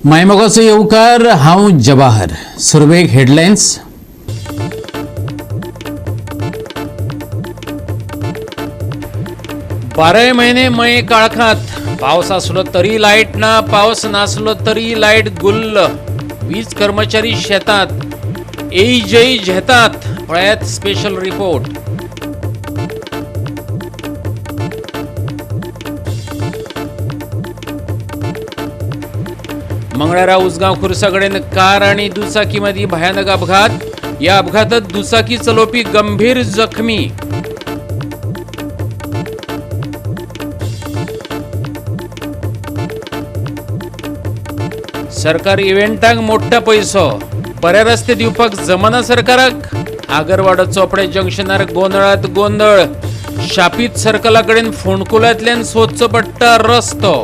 मायमोगाचो येवकार, हांव जवाहर. सुरवेक हेडलायन्स. बाराय म्हयने मये काळखात, पावस आसलो तरी लायट ना, पावस नासलो तरी लायट गुल्ल. वीज कर्मचारी शेतात एईजई झेतात. पळयात स्पेशल रिपोर्ट. मंगळारा उसगांव खुर्सा कडेन कार आणि दुचाकी मदीं भयानक अपघात. या अपघातात दुचाकी चलोवपी गंभीर जखमी. सरकार इव्हेंटाक मोडटा पयसो, बरे रस्ते दिवपाक जमना सरकाराक. आगरवाडो चोपडे जंक्शनार गोंदळात गोंदळ. शापीत सर्कला कडेन फोंडकुलांतल्यान सोदचो पडटा रस्तो.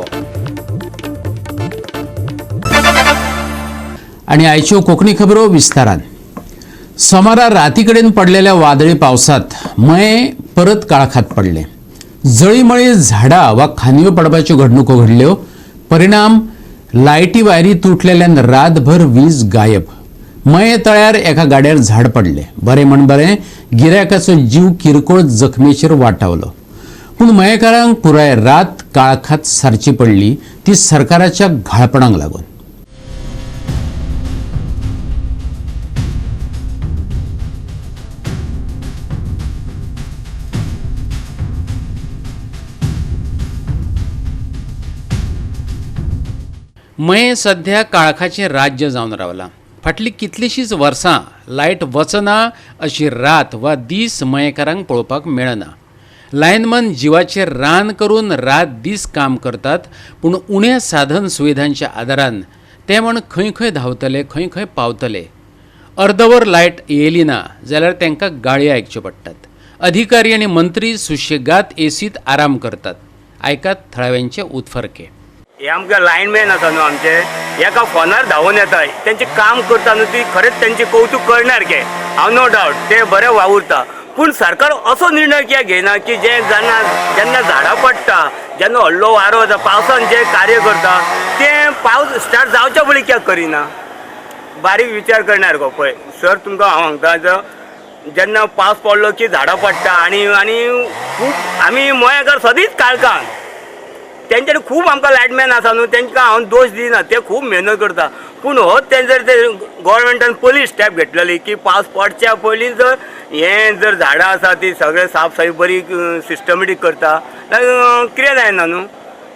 आणि आयच्यो कोंकणी खबरो विस्तारान. सोमारा राती कडेन पडलेल्या वादळी पावसात मये परत काळखात पडले. जळीमळी झाडां वा खांदयो पडपाच्यो घडणुको घडल्यो. परिणाम लायटी वायरी तुटलेल्यान रातभर वीज गायब. मये तळ्यार एका गाड्यार झाड पडले. बरें म्हण बरें गिरायकाचो जीव किरकोळ जखमेचेर वाटावलो. पूण मयेकारांक पुराय रात काळखात सारची पडली ती सरकाराच्या घाळपणाक लागून. मये सध्या काळखाचें राज्य जावन रावलां. फाटलीं कितलींशींच वर्सां लायट वचना अशी रात वा दीस मयेकारांक पळोवपाक मेळना. लायनमन जिवाचेर रान करून रात दीस काम करतात, पूण उण्या साधन सुविधांच्या आदारान ते म्हण खंय खंय धांवतले, खंय खंय पावतले. अर्दवर लायट येयली ना जाल्यार तांकां गाळी आयकच्यो पडटात. अधिकारी आनी मंत्री सुशेगाद एसींत आराम करतात. आयकात थळाव्यांचे उत्फर्के. हे आमकां लायनमॅन आसा न्हू आमचे, एका फोनार धांवून येता. तेंचें काम करता न्हू ती खरेंच तेंचें कौतूक करणार के, हांव नो डावट ते बरे वावुरता. पूण सरकार असो निर्णय कित्याक घेयना की जे जेन्ना जेन्ना झाडां पडटा, जेन्ना व्हडलो वारो वता, पावसान जे कार्य करता तें पावस स्टार्ट जावच्या पयलीं कित्याक करिना? बारीक विचार करणार गो. पळय सर, तुमकां हांव सांगता, जेन्ना पावस पडलो की झाडां पडटा आनी आनी खूब आमी मयेकार सदींच काळखान. तेंच्यानी खूब आमकां लायटमॅन आसा न्हू, तेंकां हांव दोश दिना, ते खूब मेहनत करता. पूण हो तेंचेर ते गोवोरमेंटान पयलीं स्टेप घेतलेली की पावस पडच्या पयलीं जर हें जर झाडां आसा ती सगळें साफ सफाई बरी सिस्टमेटीक करता जाल्यार कितें जायना न्हू.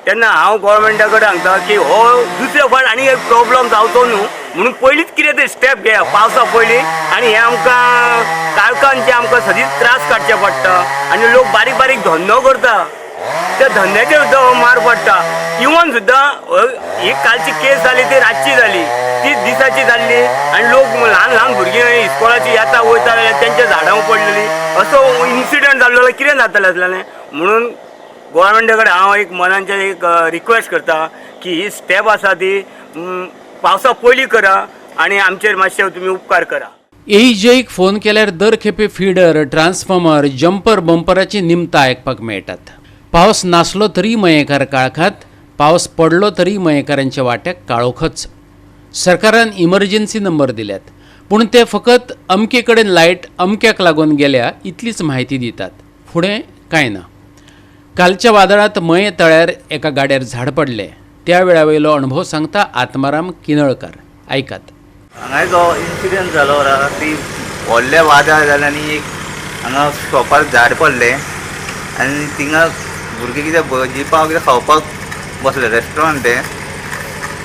तेन्ना हांव गोवोरमेंटा कडेन सांगता की हो दुसरे फावट आनी एक प्रोब्लम जावचो न्हू म्हणून पयलींच कितें तरी स्टेप घेया पावसा पयलीं. आनी हें आमकां काळखान जे आमकां सदींच त्रास काडचे पडटा आनी लोक बारीक बारीक धंदो करता, त्या धंद्याचेर सुद्दां मार पडटा. इवन सुद्दां ही कालची केस जाली ती रातची जाली, ती दिसाची जाल्ली आनी लोक ल्हान ल्हान भुरगीं इस्कोलाची येता वयता जाल्यार तेंच्या झाडां पडलेली. असो इन्सिडंट जाल्लो जाल्यार कितें जातलें आसलेलें. म्हणून गोवोरमेंटा कडेन हांव एक मनांचें एक रिक्वेस्ट करता की ही स्टेप आसा ती पावसा पयलीं करा आनी आमचेर मातशें तुमी उपकार करा. एईजेक फोन केल्यार दर खेपे फिडर, ट्रान्सफॉर्मर, जंपर बंपराची निमतां आयकपाक मेळटात. पावस नासलो तरी मयेकार काळखात, पावस पडलो तरी मयेकारांच्या वाट्याक काळोखच. सरकारान इमर्जन्सी नंबर दिल्यात, पूण ते फकत अमके कडेन लायट अमक्याक लागून गेल्या इतलीच म्हायती दितात, फुडें कांय ना. कालच्या वादळांत मये तळ्यार एका गाड्यार झाड पडलें. त्या वेळा वयलो अणभव सांगता आत्माराम किनळकर. आयकात. हांगा एक इन्सिडंट जालो, ती व्हडलें वादळ जालें आनी एक हांगा शॉपार झाड पडलें आनी थिंगा भुरगीं कितें भजी पाव कितें खावपाक बसले, रेस्टॉरंट तें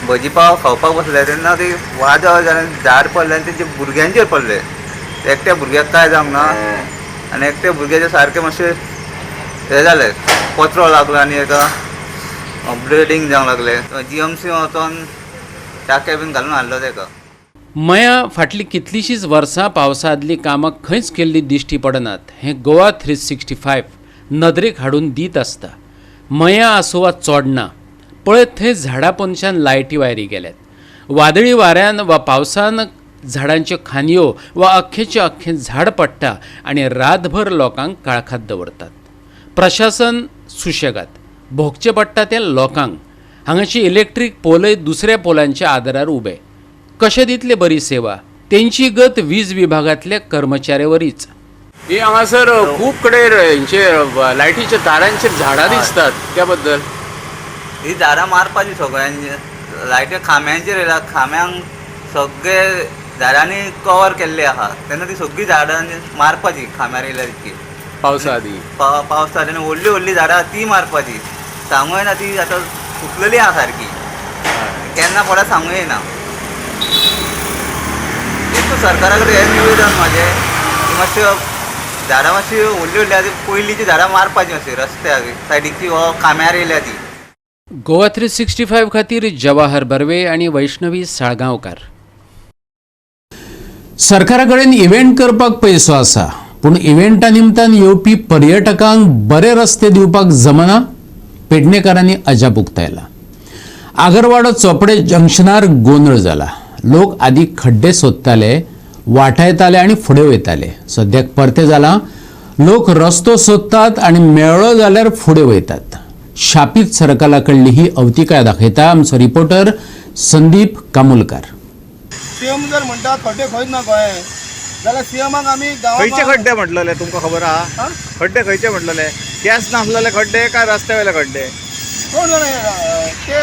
भजी पाव खावपाक बसले तेन्ना ती वादळ जालें, झाड पडलें आनी तेंच्या भुरग्यांचेर पडलें. एकट्या भुरग्याक कांय जावंक ना आनी एकट्या भुरग्याचें सारकें मातशें हें जालें, पत्रो लागलो आनी एका ब्लिडींग जावंक लागलें. जीएमसी वचोन टाके बीन घालून हाडलो तेका. मया फाटलीं कितलींशींच वर्सां पावसा आदलीं कामां खंयच केल्लीं दिश्टी पडनात हें गोवा 365 नदरेक हाडून दीत आसता. मया आसूं वा चोडना, पळयत थंय झाडां पोनच्यान लायटी वायरी गेल्यात. वादळी वाऱ्यान वा पावसान झाडांच्यो खांदयो वा अख्खेचें अख्खें झाड पडटा आनी रातभर लोकांक काळखात दवरतात. प्रशासन सुशेगाद, भोगचें पडटा तें लोकांक. हांगाची इलेक्ट्रीक पोलय दुसऱ्या पोलांच्या आदारार उबे. कशें दितले बरी सेवा? तेंची गत वीज विभागांतल्या कर्मचाऱ्यावरीच. ही हांगासर खूब कडेन हेंचे लायटीच्या तारांचेर झाडां दिसतात, त्या बद्दल? ही झाडां मारपाची सगळ्यांची, लायटी खांब्यांचेर येयला, खांब्यांक सगळे झाडांनी कवर केल्ले आहा, तेन्ना ती सगळीं झाडां मारपाची खांब्यार येयल्या तितकी पावसा आदी. पावस जाले आनी व्हडली व्हडली झाडां ती मारपाची. सांगू येना, ती आतां सुकलेली आहा सारकी, केन्ना पडत सांगू येना. एक सरकारा कडेन हें निवेदन म्हाजें की मातशें झाडां मातशी व्हडली व्हडली आहा ती पयलींची झाडां मारपाची मातशी रस्त्याक सायडीकची हो खांब्यार येयल्या ती. गोवा 365 खातीर जवाहर बर्वे आनी वैष्णवी साळगांवकार. सरकारा कडेन इव्हेंट करपाक पयसो आसा, पूण इव्हेंटा निमतान येवपी पर्यटकांक बरे रस्ते दिवपाक जमना. पेडणेकारांनी अजाप उक्तायला. आगरवाडो चोपडे जंक्शनार गोंदळ जाला. लोक आदी खड्डे सोदताले, वाटायताले आनी फुडें वयताले. सद्याक परते जाला, लोक रस्तो सोदतात आनी मेळ्ळो जाल्यार फुडें वयतात. शापीत सरकारा कडली ही अवतिकाय दाखयता आमचो रिपोर्टर संदीप कामुलकार. सीएम जर म्हणटा खड्डे खंयच ना गोंयांत, जाल्यार सीएमाक आमी खंयचे गांवां खड्डे म्हटलेले तुमकां खबर आहा? खड्डे खंयचे म्हटलेले? गॅस नासलेले खड्डे काय रस्त्या वयले खड्डे? कोण जाणा ते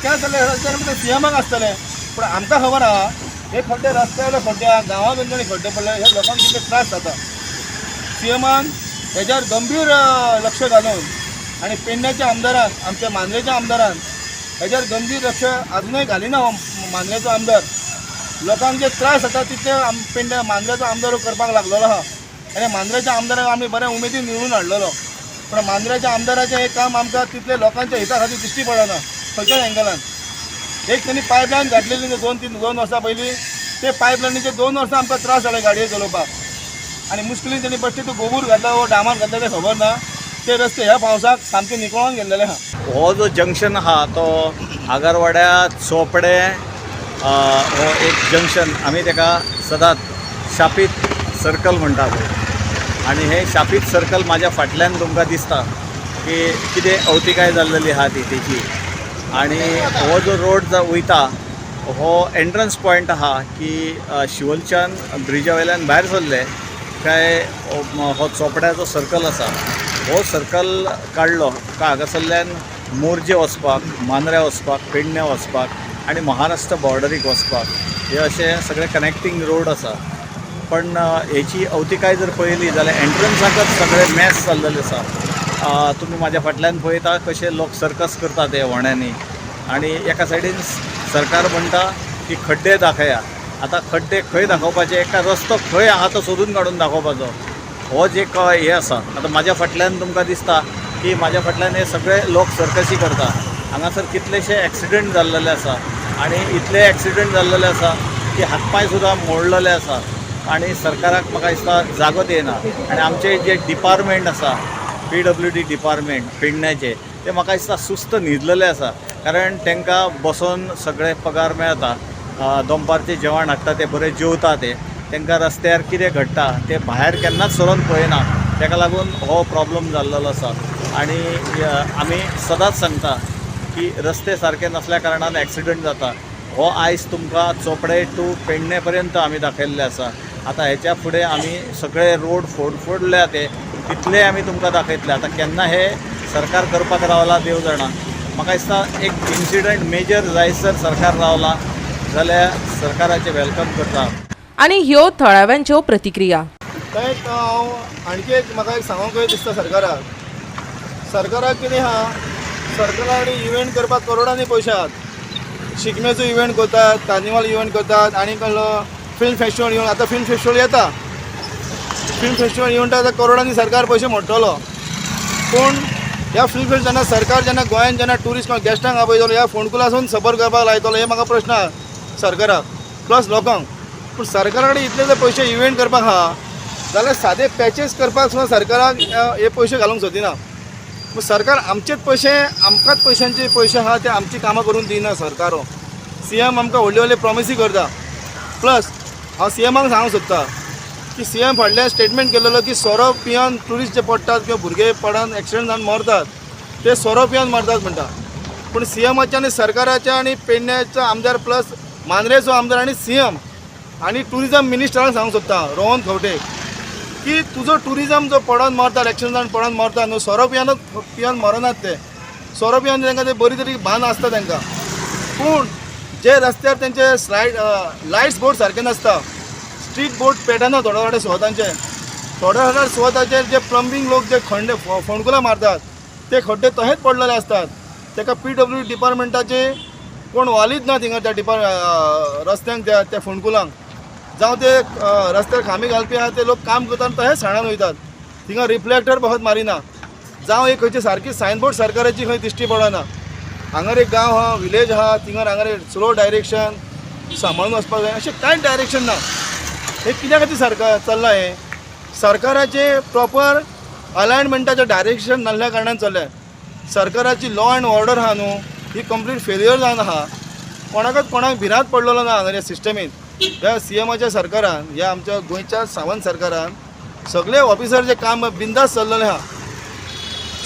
त्या जाल्यार रस्त्यार सीएमाक आसतले, पूण आमकां खबर आहा हे खड्डे रस्त्या वयले खड्डे आहा, गांवा गंजणी खड्डे पडले, हे लोकांक कितले त्रास जाता. सीएमान हेच्यार गंभीर लक्ष घालून आनी पेडण्याच्या आमदारान, आमच्या मांद्रेच्या आमदारान हेच्यार गंभीर लक्ष अजुनूय घालिना. हो मांद्रेचो आमदार लोकांक जे त्रास जाता तितले पेडण्या मांद्रेचो आमदार करपाक लागलेलो आहा. आनी मांद्रेच्या आमदाराक आमी बऱ्या उमेदीन निवडून हाडलेलो, पूण मांद्रेच्या आमदाराचें हें काम आमकां तितले लोकांच्या हिता खातीर दिश्टी पडना खंयच्याच एंगलान. एक तेणी पायपलायन घातलेली 2-3 वर्सां पयलीं, ते पायपलायनीचे 2 वर्सां आमकां त्रास जाले गाडये चलोवपाक आनी मुश्किलीन तेणी बश्टे तो गोबूर घातला वो डामार घातला तें खबर ना, ते रस्ते ह्या पावसाक सामके निकळोन गेल्लेले आहा. हो जो जंक्शन आहा तो आगरवाड्या चोपडे हो एक जंक्शन, आमी तेका सदांच शापीत सर्कल म्हणटा पळय. आनी हे शापीत सर्कल म्हाज्या फाटल्यान तुमकां दिसता की कितें अवतिकाय जाल्लेली आहा ती तेची. आनी हो जो रोड जो वयता हो एंट्रन्स पॉयंट आहा की शिवलच्यान ब्रिजा वयल्यान भायर सरले काय हो चोपड्याचो सर्कल आसा. हो सर्कल काडलो काय हांगासरल्यान मोरजे वचपाक, मांद्र्या वचपाक, पेडण्या वचपाक आनी महाराष्ट्र बॉर्डरीक वचपाक हे अशे सगळे कनेक्टींग रोड आसा. पण हेची अवतिकाय जर पळयली जाल्यार एंट्रन्साकच सगळे मॅस जाल्लेले आसा. तुमी म्हाज्या फाटल्यान पळयता कशे लोक सर्कस करता ते व्हण्यांनी. आनी एका सायडीन सरकार म्हणटा की खड्डे दाखया, आतां खड्डे खंय दाखोवपाचे, एका रस्तो खंय आहा तो सोदून काडून दाखोवपाचो, हो जे हे आसा. आतां म्हाज्या फाटल्यान तुमकां दिसता की म्हाज्या फाटल्यान हे सगळे लोक सर्कसी करता. हांगासर कितलेशे एक्सिडंट जाल्लेले आसा आनी इतले एक्सिडंट जाल्लेले आसा की हातपांय सुद्दां मोडलेले आसा. आनी सरकाराक म्हाका दिसता जागोत येना. आनी आमचे जे डिपार्टमेंट आसा, PWD department पेडण्याचे, ते म्हाका दिसता सुस्त न्हिदलेले आसा. कारण तांकां बसोन सगळे पगार मेळटा, दनपारचें जेवण हाडटा, ते बरें जेवता, ते तांकां रस्त्यार कितें घडटा ते भायर केन्नाच सरोन पळयना. ताका लागून हो प्रॉब्लम जाल्लेलो आसा. आनी आमी सदांच सांगता की रस्ते सारके नासल्या कारणान एक्सिडंट जाता. हो आयज तुमकां चोपडे टू पेडणे पर्यंत आमी दाखयल्ले आसा. आतां हेच्या फुडें आमी सगळे रोड फोडफोडल्या ते तितले आमी तुमकां दाखयतले. आतां केन्ना हे सरकार करपाक रावला देव जाणा. म्हाका दिसता एक इन्सिडंट मेजर जायसर सरकार रावला जाल्यार सरकाराचें welcome करता. आनी ह्यो थळाव्यांच्यो प्रतिक्रिया. एक हांव आणखी एक म्हाका एक सांगूंक दिसता सरकाराक, सरकाराक कितें आहा, सरकारा कडेन इव्हेंट करपाक करोडांनी पयशे आहात. शिगम्याचो इव्हेंट करतात, कार्निवाल इव्हेंट करतात आनी कसलो फिल्म फेस्टिवल इव्हेंट. आतां फिल्म फेस्टिवल येता, फिल्म फेस्टिवल इव्हेंट आतां करोडांनी सरकार पयशे मोडटलो. पूण ह्या फिल्म फेस्टिवल जेन्ना सरकार जेन्ना गोंयान जेन्ना ट्युरिस्ट गेस्टांक आपयतलो, ह्या फोंडकुलासून सफर करपाक लायतलो, हे म्हाका प्रश्न आहा सरकाराक प्लस लोकांक. पूण सरकारा कडेन इतले जर पयशे इव्हेंट करपाक आहा जाल्यार सादे पॅचेस करपाक सुद्दां सरकाराक हे पयशे घालूंक सोदिना. सरकार आमचेच पयशे, आमकांच पयशांचे पयशे आहा ते आमची कामां करून दिना सरकार. हो सीएम आमकां व्हडले व्हडले प्रॉमिसी करता. प्लस हांव सीएमाक सांगूंक सोदता की सीएम फाटल्यान स्टेटमेंट केलेलो की सोरो पिवन ट्युरिस्ट जे पडटात किंवा भुरगे पडून एक्सिडंट जावन मरतात ते सोरो पिवन मरतात म्हणटा. पूण सी एमाच्या आनी सरकाराच्या आनी पेडण्याचो आमदार प्लस मांद्रेचो आमदार आनी सी एम आनी ट्युरिजम मिनिस्टरांक सांगूंक सोदता रोहन खंवटे की तुजो ट्युरिजम जो पडोन मरता, इलेक्शनान पडोन मरता न्हू, सोरो पियानच पिवन मरनात ते, सोरो पिवन तांकां ते बरी तरी भान आसता तांकां, पूण जे रस्त्यार तेंचे स्लायड लायट्स बोर्ड सारके नासता, स्ट्रीट बोर्ड पेटना थोडे थोडे सुवातांचे, थोड्या थोड्या सुवातांचेर जे प्लंबींग लोक जे खंडे फोंडकुलां मारतात ते खड्डे तहेच पडलेले आसतात. ताका पी डब्ल्यू डिपार्टमेंटाचे कोण वालीच ना थिंगा त्या रस्त्यांक त्या त्या फोंडकुलांक, जावं ते रस्त्यार खांबी घालपी आहा ते लोक काम करता आनी तहेच साणान वयतात, थिंगा रिफ्लेक्टर बहत मारिना, जावं एक खंयची सारकी सायनबोर्ड सरकाराची खंय दिश्टी पडना. हांगार एक गांव आहा, विलेज आहा, थिंगार हांगार स्लो डायरेक्शन सांबाळून वचपाक जाय, अशें कांयच डायरेक्शन ना. हें कित्या खातीर सरकार चल्लां? हें सरकाराचें प्रॉपर अलायनमेंटाचें डायरेक्शन नासल्या कारणान चल्लें. सरकाराची लॉ एंड ऑर्डर आहा न्हू ही कंप्लीट फेलियर जावन आहा. कोणाकच कोणाक भिरांत पडलेलो ना हांगा ह्या सिस्टमीन. ह्या सी एमाच्या सरकारान, ह्या आमच्या गोंयच्या सावंत सरकारान सगळे ऑफिसर काम बिंदास चल्लेलें आहा.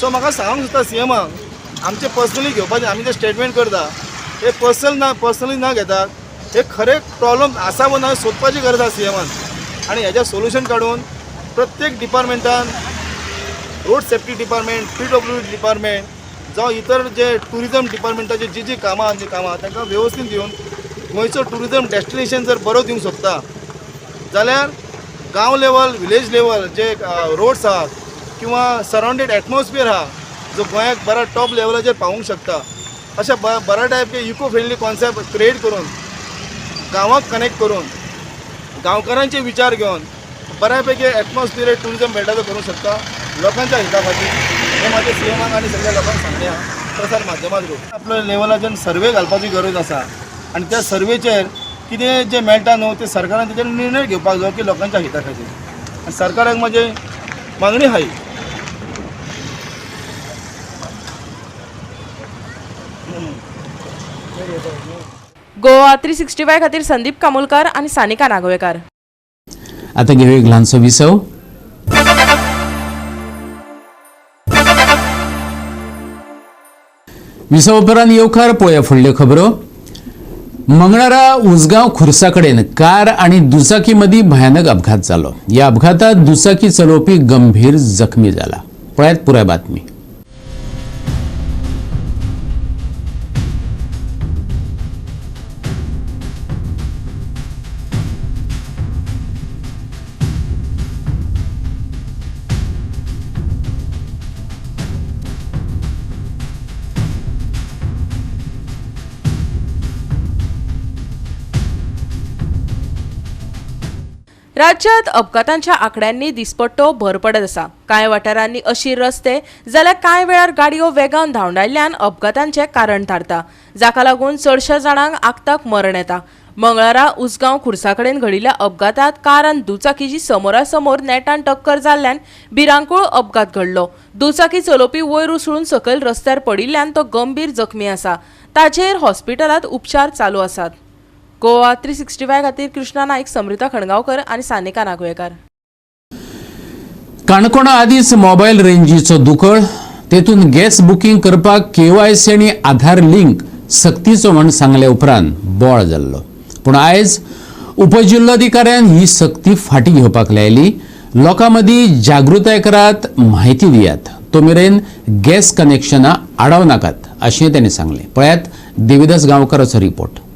सो म्हाका सांगूंक सोदता सी एमाक आमचें पर्सनली घेवपाचें, आमी जें स्टेटमेंट करता हे पर्सनल ना, पर्सनली ना घेतात, हे खरें प्रॉब्लम आसा वो ना सोदपाची गरज आसा सी एमान, आनी हेजें सोल्युशन काडून प्रत्येक डिपार्टमेंटान, road safety department, P W department जावं इतर जे ट्युरिजम डिपार्टमेंटाची जी जी कामां जी कामां तांकां वेवस्थीत दिवन गोंयचो ट्युरिजम डेस्टिनेशन जर बरो दिवंक सोदता जाल्यार गांव लेवल, विलेज लेवल जे रोड्स आहा किंवा सरावंडेड एटमॉस्फियर आहा जो गोंयाक बऱ्या टॉप लेवलाचेर पावूंक शकता, अशा बऱ्या टायपचे इको फ्रेंडली कॉन्सेप्ट क्रिएट करून गांवाक कनेक्ट करून गांवकारांचे विचार घेवन बऱ्यापैकी एटमॉस्फियर ट्युरिजम बेल्टाचो करूंक शकता लोकांच्या हिता खातीर. हें म्हाजें सी एमाक आनी सगळ्या लोकांक सांगणें आहा प्रसार माध्यमा थ्रू. आपल्या लेवलाचेर सर्वे घालपाची गरज आसा आनी त्या सर्वेचेर कितें जें मेळटा न्हू तें सरकारान तेजेर निर्णय घेवपाक जायो की लोकांच्या हिता खातीर, आनी सरकाराक म्हाजी मागणी आहा ही. गोवा 365 खातीर संदीप कामोलकार आनी सानिका नागवेकार. आता घेऊया एक ल्हानसो विसव. विसव उपरांत येवकार पळोवया फुडल्यो खबरो. मंगळारा उजगांव खुर्सा कडेन कार आनी दुचाकी मदीं भयानक अपघात जालो. ह्या अपघातात दुचाकी चलोवपी गंभीर जखमी जाला. पळयात पुराय बातमी. राज्यात अपघातांच्या आंकड्यांनी दिसपट्टो भर पडत आसा. कांय वाठारांनी अशीर रस्ते जाल्यार कांय वेळार गाडयो वेगान धांवडायल्ल्यान अपघातांचें कारण थारता, जाका लागून चडश्या जाणांक आक्ताक मरण येता. मंगळारा उसगांव खुर्सा कडेन घडिल्ल्या अपघातात कार आनी दुचाकीची समोरासमोर नेटान टक्कर जाल्ल्यान भिरांकूळ अपघात घडलो. दुचाकी चलोवपी वयर उसळून सकयल रस्त्यार पडिल्ल्यान तो गंभीर जखमी आसा. ताचेर हॉस्पिटलांत उपचार चालू आसात. गोवा 365 खातीर कृष्णा नाईक, समृता खणगांवकर आनी सानिका नागवेकार. काणकोणा आदींच मोबायल रेंजीचो दुकळ, तेतून गॅस बुकींग करपाक केवायसी आनी आधार लिंक सक्तीचो म्हण सांगले उपरांत बोळ जाल्लो. पूण आयज उपजिल्लोधिकाऱ्यान ही सक्ती फाटीं घेवपाक लायली. लोकां मदीं जागृताय करात, म्हायती दियात, तो मेरेन गॅस कनेक्शनां आडाव नाकात अशें तांणी सांगलें. पळयात देविदास गांवकाराचो रिपोर्ट.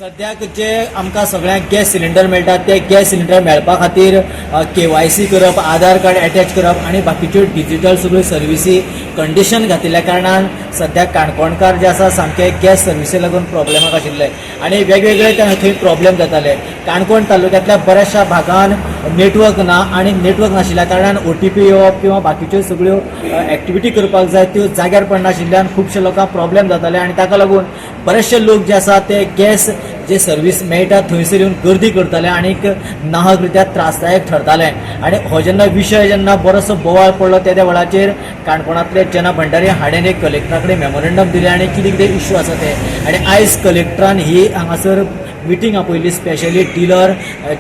सद्याक जे आमकां सगळ्यांक गॅस सिलिंडर मेळटा ते गॅस सिलिंडर मेळपा खातीर KYC करप, आधार कार्ड एटॅच करप आनी बाकीच्यो डिजिटल सगळ्यो सर्विसी कंडिशन घातिल्ल्या कारणान सद्याक काणकोणकार जे आसा सामके गॅस सर्विसी लागून प्रॉब्लेमाक आशिल्ले आनी वेगवेगळे थंय प्रॉब्लेम जाताले. काणकोण तालुक्यांतल्या बऱ्याचशा भागान नेटवर्क ना आनी नेटवर्क नाशिल्ल्या कारणान OTP येवप किंवा बाकीच्यो सगळ्यो एक्टिविटी करपाक जाय त्यो जाग्यार पडनाशिल्ल्यान खुबशे लोकांक प्रॉब्लेम जाताले आनी ताका लागून बरेचशे लोक जे आसा ते गॅस जे सर्वीस मेळटा थंयसर येवन गर्दी करताले आनीक नाहक रित्या त्रासदायक ठरताले. आनी हो जेन्ना विशय जेन्ना बरोसो बोवाळ पडलो त्या वेळाचेर काणकोणांतले जना भंडारी हाणें एक कलेक्टरा कडेन मेमोरेंडम दिलें आनी कितें कितें इश्यू आसा ते, आनी आयज कलेक्टरान ही हांगासर मिटींग आपयली स्पेशली डिलर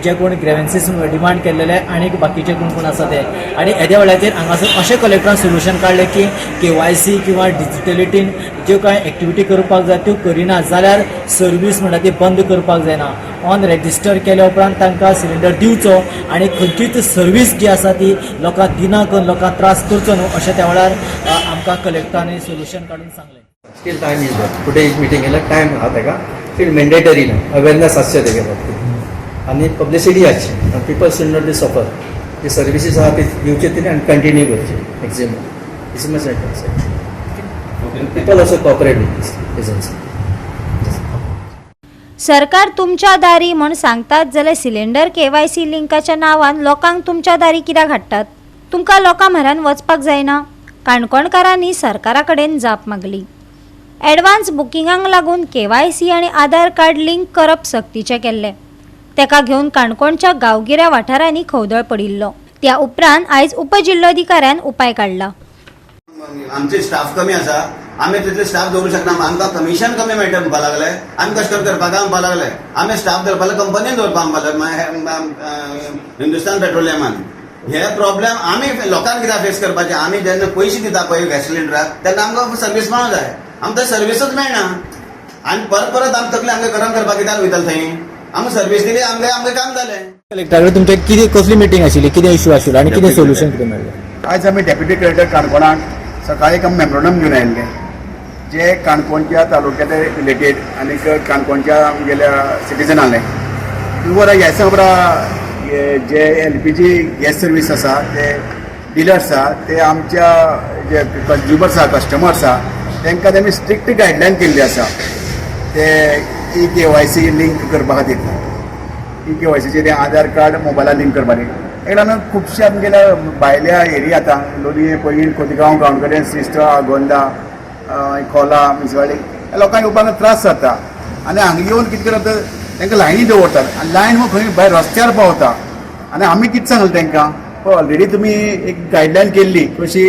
जे कोण ग्रेवन्सीस डिमांड केल्लेले आनी बाकीचे कोण कोण आसा ते, आनी येद्या वेळाचेर हांगासर अशें कलेक्टरान सोल्युशन काडलें की KYC किंवा डिजिटलिटीन ज्यो कांय एक्टिविटी करपाक जाय त्यो करिना जाल्यार सर्वीस म्हणटा ती बंद करपाक जायना. ऑन रेजिस्टर केल्या उपरांत तांकां सिलिंडर दिवचो आनी खंयचीच सर्वीस जी आसा ती लोकांक दिना करून लोकांक त्रास करचो न्हू अशें त्या वेळार आमकां कलेक्टरान सोल्युशन काडून सांगलें. Still time is there. Today is meeting केल्यार टायम आहा तेका, स्टील मॅन्डेटरी ना, अवेरनेस आसचें तेगे बाबतींत आनी पब्लिसिटी आसची, people should not be suffer. जी सर्विसीस आहा ती दिवचे तिने आनी कंटिन्यू करची maximum. This is my sentence. People also cooperate with this agency. सरकार तुमच्या दारी म्हूण सांगतात जाल्यार सिलिंडर KYC लिंकाच्या नांवान लोकांक तुमच्या दारी कित्याक हाडटात? तुमकां लोकां म्हऱ्यान वचपाक जायना? काणकोणकारांनी सरकारा कडेन जाप मागली. एडवान्स बुकिंगांक लागून KYC आनी आधार कार्ड लिंक करप सक्तीचें केल्लें. तेका घेवन काणकोणच्या गांवगिऱ्या वाठारांनी खवदळ पडिल्लो. त्या उपरांत आयज उपजिल्लोधिकाऱ्यान उपाय काडला. आमचे स्टाफ कमी आसा, आमी तितले स्टाफ दवरूं शकना, आमकां कमिशन कमी मेळटा म्हणपाक लागले, आमी कशें करून करपाक म्हणपाक लागले, आमी स्टाफ दवरपाक कंपनीन दवरपाक म्हणपाक हिंदुस्तान पेट्रोलियमान. हे प्रॉब्लेम आमी लोकांक कित्याक फेस करपाचे? आमी जेन्ना पयशे दिता पळय गॅस सिलिंडराक तेन्ना आमकां सर्वीस मेळोंक जाय, आमकां सर्विसूच मेळना आनी परत परत आमकां तकली आमकां गरम करपाक कित्याक वयतले थंय? आमकां सर्वीस दिली, आमगें आमगें काम जालें. कलेक्टरा कडेन तुमचे कितें कसली मिटींग आशिल्ली, कितें इश्यू आशिल्लो आनी कितें सोल्युशन कितें मेळ्ळें? आयज आमी डेप्युटी कलेक्टर काणकोणाक सकाळी एक मेमोरंडम घेवन आयिल्ले जे काणकोणच्या तालुक्याचे रिलेटेड आनी काणकोणच्या आमगेल्या सिटीजनाले. बरं ह्या खबर जे LPG gas service आसा ते डिलर्स आसा ते आमच्या जे कंज्युमर्स आसा कस्टमर्स आसा तांकां तेमी स्ट्रिक्ट गायडलायन केल्ली आसा ते EKYC link करपा खातीर. EKYCचे ते आधार कार्ड मोबायलार लिंक करपा खातीर. ताका लागून खुबशे आमगेल्या भायल्या एरिया आतां लोलयें, पैंगीण, खोतिगांव, गांवकडेन, श्रीस्थळ, आगोंदा, खोला, मिसवाडी ह्या लोकांक येवपाक त्रास जाता आनी हांगा येवन कितें करता तांकां लायनी दवरतात आनी लायन खंय भायर रस्त्यार पावता. आनी आमी कितें सांगलें तांकां, ऑलरेडी तुमी एक गायडलायन केल्ली कशी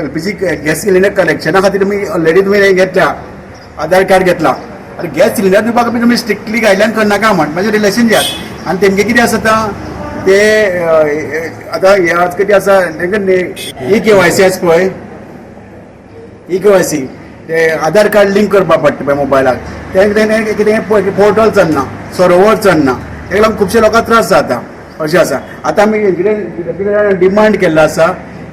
LPG gas cylinder कनेक्शना खातीर तुमी ऑलरेडी तुमी हें घेतल्या, आधार कार्ड घेतला आनी गॅस सिलिंडर दिवपाक तुमी स्ट्रिक्टली गायडलायन करनाका म्हण मातशें रिलेशन दियात. आनी तेमगे कितें आसा आतां ते आतां हे आज कितें आसा तांकां EKYC आसा पळय, EKYC ते आधार कार्ड लिंक करपाक पडटा पळय मोबायलाक, तें कितें पोर्टल चलना, सर्वर चलना, ताका लागून खुबशे लोकांक त्रास जाता अशें आसा. आतां आमी हेंचे डिमांड केल्लो आसा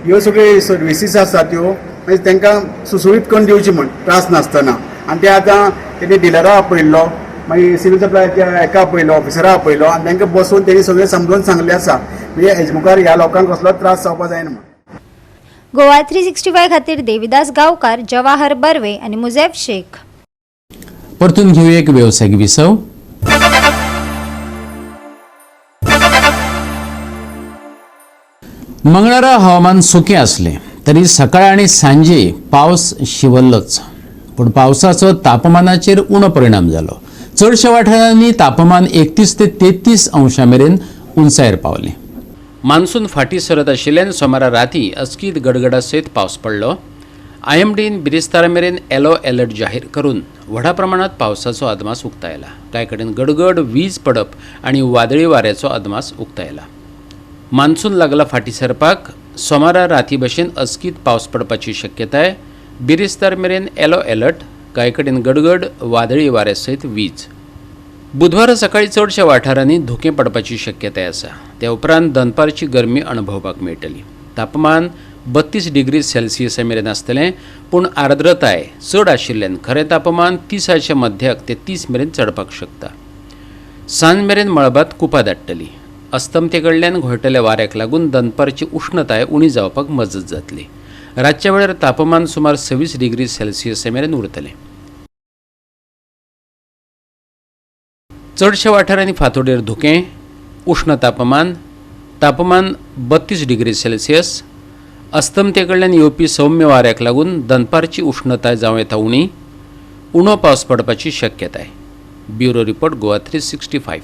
ह्यो सगळ्यो सर्विसीस आसा त्यो मागीर तांकां सुसुळीत करून दिवची म्हण त्रास नासतना. आनी ते आतां तेणी डिलरा आपयल्लो, मागीर सिवील सप्लायच्या हेका आपयलो, ऑफिसरा आपयलो आनी तांकां बसोवन तेणी सगळें समजून सांगलें आसा म्हणजे हेजे मुखार ह्या लोकांक कसलोच त्रास जावपा जायना म्हण. गोवा 365 खातीर देविदास गांवकार, जवाहर बर्वे आनी मुझेफ शेख. परतून घेवया एक वेवसायीक विसव. मंगळारा हवामान सुकें आसलें तरी सकाळ आनी सांजे पावस शिवल्लोच, पूण पावसाचो तापमानाचेर उणो परिणाम जालो. चडश्या वाठारांनी तापमान 31 ते 33 अंशां मेरेन उंचायेर पावलें. मान्सून फाटीं सरत आशिल्ल्यान सोमारा राती अचकीत गडगडा सयत पावस पडलो. IMDन बिरेस्तारा मेरेन येलो अलर्ट जाहीर करून व्हडा प्रमाणांत पावसाचो अदमास उक्तायला. कांय कडेन गडगड, वीज पडप आनी वादळी वाऱ्याचो अदमास उक्तायला. मान्सून लागला फाटीं सरपाक. सोमारा राती भशेन अचकीत पावस पडपाची शक्यताय. बिरेस्तार मेरेन येलो अलर्ट, कांय कडेन गडगड, वादळी वाऱ्या सयत वीज. बुधवारा सकाळी चडश्या वाठारांनी धुकें पडपाची शक्यताय आसा. त्या उपरांत दनपारची गरमी अणभवपाक मेळटली. तापमान 32 डिग्री सेल्सियसा मेरेन आसतलें, पूण आर्द्रताय चड आशिल्ल्यान खरें तापमान 30च्या मध्याक ते 30 मेरेन चडपाक शकता. सांज मेरेन मळबांत कुपां दाट्टली. अस्तमते कडल्यान घोळटल्या वाऱ्याक लागून दनपारची उश्णताय उणी जावपाक मजत जातली. रातच्या वेळार तापमान सुमार 26 डिग्री सेल्सियसा मेरेन उरतलें. चडशा वाठारांनी फांतोडेर धुकें, उश्ण तापमान, तापमान 32 डिग्री सेल्सियस. अस्तमते कडल्यान येवपी सौम्य वाऱ्याक लागून दनपारची उश्णताय जावं येता उणी. उणो पावस पडपाची शक्यताय. Bureau report, Goa 365.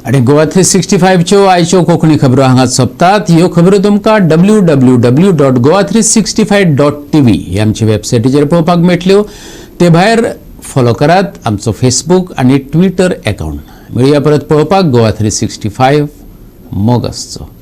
आनी गोवा 365च्यो आयच्यो कोंकणी खबरो हांगा सोंपतात. ह्यो खबरो तुमकां www.goa365.tv ही आमच्या वेबसायटीचेर पळोवपाक मेळटल्यो. ते भायर फॉलो करात आमचो फेसबूक आनी ट्विटर एकावंट. मेळया परत पळोवपाक गोवा 365. मोग आसचो.